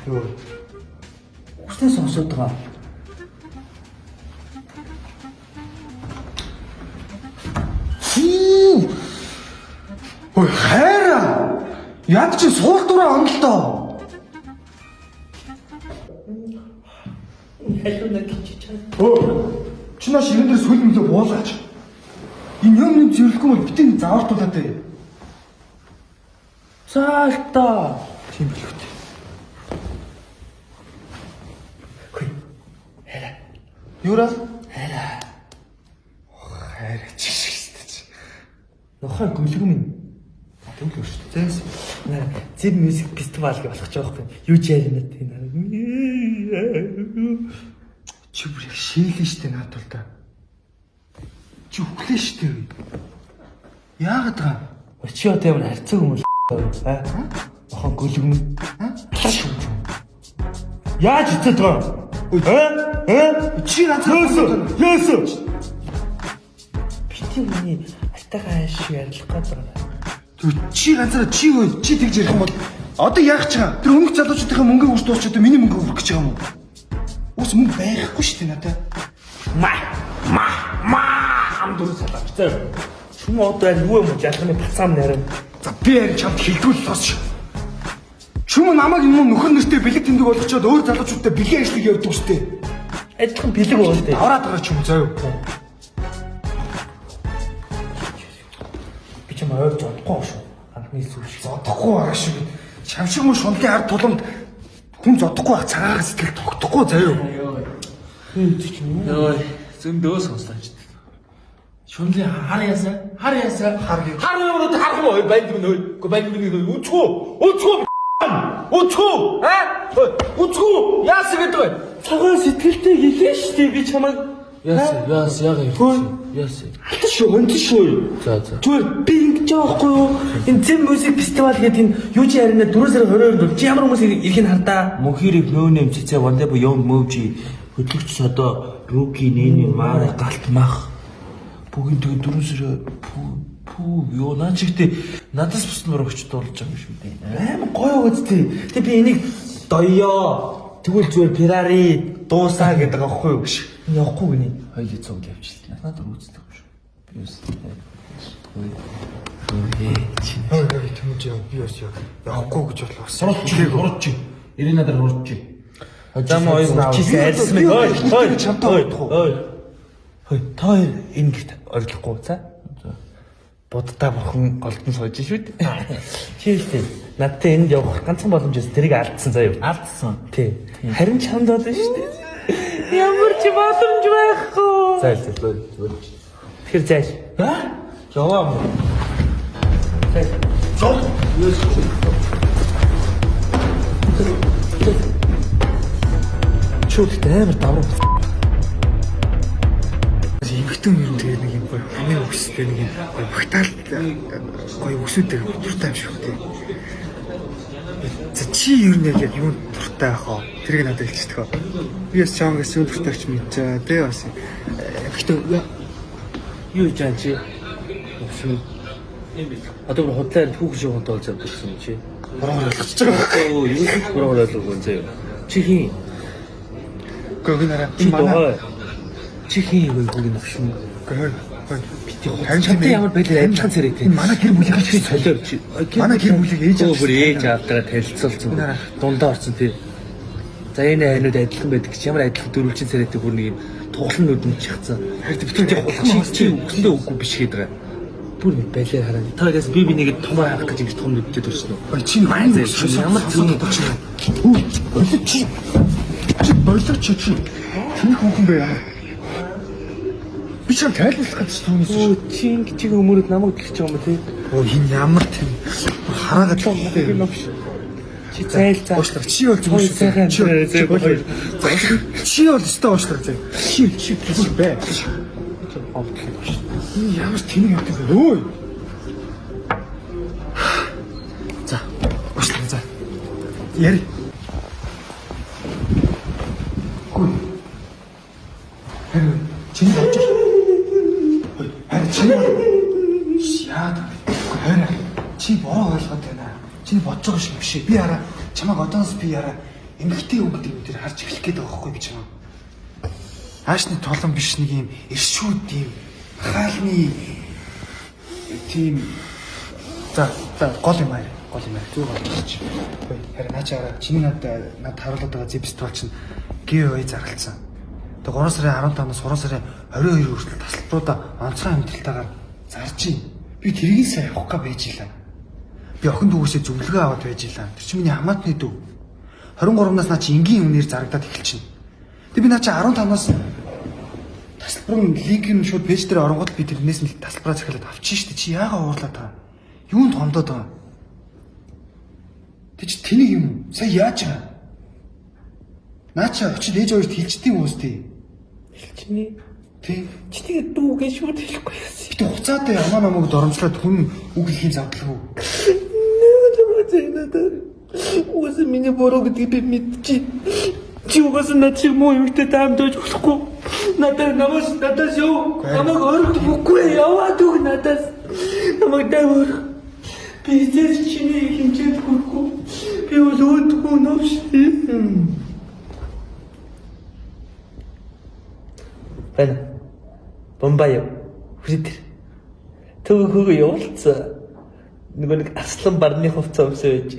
Юу? Үгснээ сонсоод байгаа. Фүү. Ой хайраа. Яд чи суул дураа онолдоо. Халиуна гэж чад. Өө. Чи нааш ирэн дээр сүүл мөлөө буулгаач. Энэ юм юм зэрлэхгүй бол битэн заавартуулаад бай. За л та. Тийм билүү те. Хүй. Хайраа. Юураа? Хайраа. Хайраа чи шиг чи. Нохой гүлэг минь. Тэглээ шүү дээ. Зээс. Наа, Zip Music Festival гэж болох ч байхгүй. Юу ч ярина тийм. Чи бүр яг шийлэн штэ наад бол та. Чи үхлээ штэ. Яагаад байгаа юм? Чи одоо ямар харьцаг юм бол аа? Нохой гүлэг минь. Аа? Шүү. Яаж хэцээд байгаа юм? Аа? Аа? Чи ганцаар Яасан? Бити миний алтайгаа хайш ярилцах гээд байгаа. Түр чи ганцаараа чи өө чи тэгж ярих юм бол одоо яах ч байгаа. Тэр өмнөх залуучуудынхаа мөнгөийг үрж дуусч одоо миний мөнгө үрэх гэж байгаа юм уу? Ус мөнгө байхгүй шүү дээ надад. Ма ма ма ам дөрөв салаач зөө. Чүм одоо аль юу юм уу жалганы бацаам нарийн. За би харин чамд хэлдгүүл тос. Чүм намайг юм нөхөр нэртэй бэлэг тэмдэг болгочоод өөр залуучуудтай бэлгийн ажлыг явуулдаг шүү дээ. Адилхан бэлэг байгаа дээ. Аваад байгаа ч юм уу заяа. Би чам ойр зодохгүй шүү. Анхны зүйл шиг. Зодохгүй байгаа шүү. Чам шиг мөн шунлын ард туламд хүн зодохгүй байх цагаагаар сэтгэл тогтохгүй заяа. Йой, зөндөө сонслоо ч. Шунлын хар ясаа, хар ясаа, Хар гээ. хар ямар харах уу? Банд минь ой. Үгүй банд минь ой. Үцгүү. Үцгүү. Үцгүү. Аа? Үцгүү. Яасан гэдэг вэ? Цагаан сэтгэлтэй хэлээ шүү дээ би чамайг. Яасан, яасан, яга юм. Яасан. Алтан шүү, өнтөн шүү. За, за. Зүгээр би ингэж байгаа байхгүй юу? Энэ Zip Music Festival гэдэг энэ юу чи ярина 4 сарын 22-нд чи ямар хүмүүс ирэх нь хардаа. Мөнхирийг нөөнөм цэцэ вандэ бу юм мөвжи хөдлөгч содо руки нэни мара галт мах бүгэн тэгээ 4 сарын пүү пүү ёо наа чигтээ надаас бус нурагч дуулж байгаа юм шүү дээ. Амар гоё үсттэй. Тэг би энийг доёо. Тэгвэл зүгээр Ferrari дуусаа гэдэг байгаа байхгүй юу? Явахгүй гинэ. Хоёул цуг явчихлаа. Надад үздэг юм шүү. Би бас. Ой. Ой. Чи. Ой ой тэмүүж яа би бас яа явахгүй гэж бодлоо. Сурч сурч. Ирина дээр сурч. За мó хоёр чийсэн арьсан мэн. Ой, ой, чамтай удах уу? Ой. Хой, та хоёр энэ гэрт орилохгүй за. Буддаа бурхан голдон сууж шүү дээ. Чи хэлтэй. Надтай энд явах ганцхан боломж байсан. Тэрийг алдсан заяа. Алдсан. Тий. Харин чамд болно шүү дээ. Ямар ч боломж байхгүй. За за зөө. Тэгэхээр зайш. Аа? Яваа мó. Зайш. Зов. Чи үлдээ амар давуу. Эмхтэн ер нь тэгээ нэг юм гоё хүний өкстэй нэг юм гоё багтаал гоё өксүүдтэй дуртай юм шиг үү. За чи ер нь яг юунд дуртай байх вэ? Тэрийг надад хэлчихдэг. Би бас чамгаас юун дуртай ч мэдчихээ тий бас. Гэхдээ Юу хийж байгаа чи? Өсвөн. Одоо бүр худлаа түүх шиг хонтолж явдаг гэсэн юм чи. Бороо ойлгочихж байгаа. Оо, юу ч буруу ойлгоогүй заяа. Чи хин? Үгүй нараа. Чи дохой. Чи хин юу гүг новшин. Үгүй хой. Бити хуцтай ямар байлаар адилхан царайтай. Энэ манай гэр бүлийг чи солиор чи. Манай гэр бүлийг ээж авч. Бүр ээж аавтайгаа танилцуулсан. Дундаа орсон тий. За энэ хайнууд адилхан байдаг чи ямар адилхан дөрвөлжин царайтай бүр нэг юм туглан нүдэнд чихцэн. Харин битүүр Чи чи үгэндээ үгүй биш гээд байгаа. Бүр нэг балиар хараа. Та хоёроос би би нэгэд томоор харах гэж ингэж том нүдтэй төрсөн үү? Ой чи нэг Ямар зүүн чи. Хүү. Болог чи. Чи болог чи чи. Тэнх хүүхэн бэ ямар. Би чам тайлбарлах гэж түүнээс. Өө чи ингэ чиг өмөрөд намайг дэлгэж байгаа юм тий. Оо хин ямар тийм хараагаад л Чи зайл за. Уушлаа. Чи бол зүгээр шүү. Сайхан Чи амтраа, бол чи бол өстой уушлаа зэ. Чи чи чи бай. Энэ ямар тэнэг юм бэ? Өө. За, уушлаа за. Яри. Гүн. Харин чиний бодож байна. Ой, харин чиний яа. Харин чи бороо ойлгоод байна. Чиний бодож байгаа шиг биш. Би хараа чамайг одоос би хараа Эмэгтэй хүн гэдэг юм тэр харж эхлэх гээд байгаа байхгүй би чамаа. Аашны толон биш нэг юм иршүүд юм хаалны тийм за за гол юм аа гол юм аа зүг гол юм чи. Харин наа чи хараа чиний над над харуулдаг байгаа зэп фестивал чинь giveaway зарлцсан. Тэгээ 3 сарын 15-наас 3 сарын 22 хүртэл тасалбаруудаа онцгой амьдралтаагаар зарж байна. Би тэрийг сайн авах га байж илаа. Би охин дүүгээсээ зөвлөгөө аваад байж илаа. Тэр чинь миний хамаатны дүү. 23-наас наа чи энгийн үнээр зарагдаад эхэлчихнэ. Тэгээ би наа чи 15-наас тасалбар нь линк нь шууд пэйж дээр оронгууд би тэрнээс нь тасалбараа захиалаад авчин штэ. Чи яагаад уурлаад байгаа юм? Юунд гомдоод байгаа юм? Тэг чи тэнийг юм уу? Сая яаж байгаа юм? Наа чи очид ээж хоёрт хэлждэг юм уус тий. Хэлчихнэ. Тий. Чи тэгээ дүүгээ шууд хэлэхгүй яасан. Гэтэ хуцаатай ямаа намайг доромжлоод хүн үг хэлхийн завдлгүй. Нөө надад. Угаасаа миний буруу гэдгийг би мэдчих. Чи угаасаа над шиг муу юмтай таамдаж болохгүй. Надад намаас надаас юу? Намайг өргөхгүй яваад өг надаас. Намайг дайв өрг. Би эзэж чиний хэмжээнд хүрэхгүй. Би бол өөдгөө новш. Байна. Бомбай. Хүрээ. Төв хөгөө явуулцсан. Нөгөө нэг арслан барны хувцас өмсөө байж.